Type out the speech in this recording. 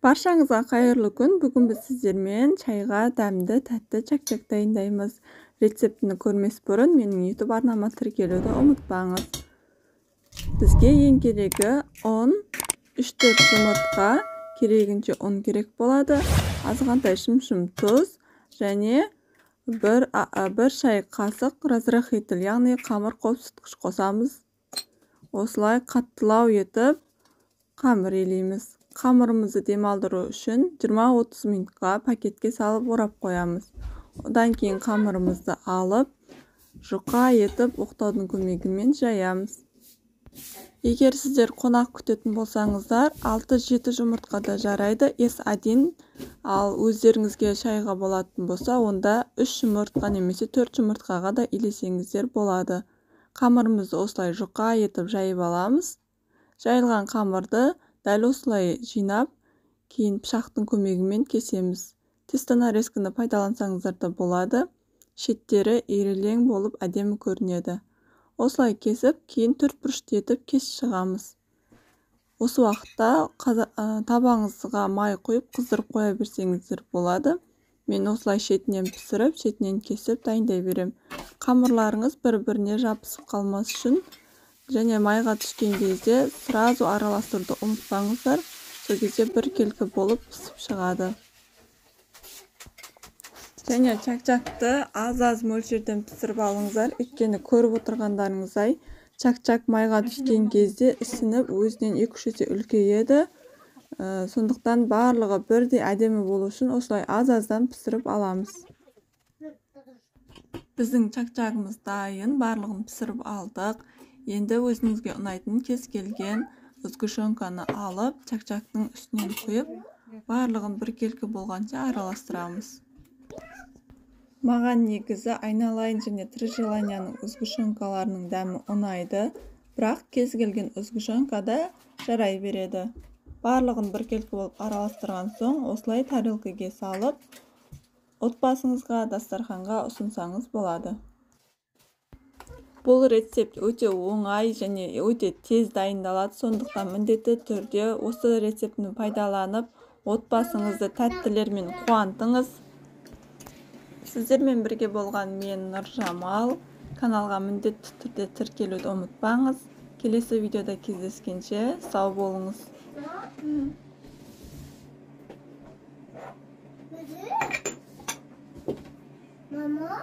Баршаңызға қайырлы күн. Бүгін біз сіздермен шайға дәмді тәтті чак-чак дайындаймыз. Рецептіні көрмес бұрын менің YouTube арнама тіркелуді ұмытпаңыз. Бізге ең керегі ұн, 3-4 жұмыртқа, керегінше ұн керек болады, азғантай шымшым тұз және бір шай қасық разрыхлитель, яғни қамыр қопсытқыш қосамыз. Осылай қаттылау етіп қамыр елейміз. Қамырымызды демалдыру үшін 20-30 минутқа пакетке салып орап қоямыз. Одан кейін қамырымызды алып, жұқа етіп оқтаудың көмегімен жаямыз. Егер сіздер қонақ күтетін болсаңыздар, 6-7 жұмыртқа да жарайды, S1, ал өздеріңізге шайға болатын болса, онда 3 жұмыртқа немесе 4 жұмыртқаға да илесеңіздер болады. Қамырымызды осылай жұқа етіп жайып аламыз. Жайылған қамырды дәл осылай жинап, кейін пышақтың көмегімен кесеміз. Тесто-нарезканы пайдалансаңыздар да болады. Шеттері ирелең болып әдемі көрінеді. Осылай кесіп, кейін төрт бұрышты етіп кесіп шығамыз. Осы уақытта табаңызға май құйып, қыздырып қоя берсеңіздер болады. Мен осылай шетінен пісіріп, шетінен кесіп дайындай берем. Қамырларыңыз бір-біріне жабысып қалмас үшін және майға түскен кезде сразу араластыруды ұмытпаңыздар. Сол кезде біркелкі болып пісіп шығады. Және чак-чакты аз-аз мөлшерден пісіріп алыңыздар. Өйткені көріп отырғандарыңыздай, чак-чак майға түскен кезде ісініп өзінен 2-3 есе үлкейеді. Сондықтан барлығы бірдей әдемі болу үшін осылай аз-аздан пісіріп аламыз. Біздің чак-чагымыз дайын, барлығын пісіріп алдық. Енді өзіңізге ұнайтын кез келген сгущенканы алып, чак-чактың үстінен құйып, барлығын біркелкі болғанша араластырамыз. Маған негізі айналайын және Три желанияның сгущенкаларының дәмі ұнайды, бірақ кез келген сгущенка да жарай береді. Барлығын біркелкі болып араластырған соң, осылай тарелкаге салып, отбасыңызға, дастарханға ұсынсаңыз болады. Бұл рецепт өте оңай және өте тез дайындалады, сондықтан міндетті түрде осы рецептіні пайдаланып, отбасыңызды тәттілермен қуантыңыз. Сіздермен бірге болған мен Нұржамал. Каналға міндетті түрде тіркелуді ұмытпаңыз. Келесі видеода кездескенше сау болыңыз. Мама?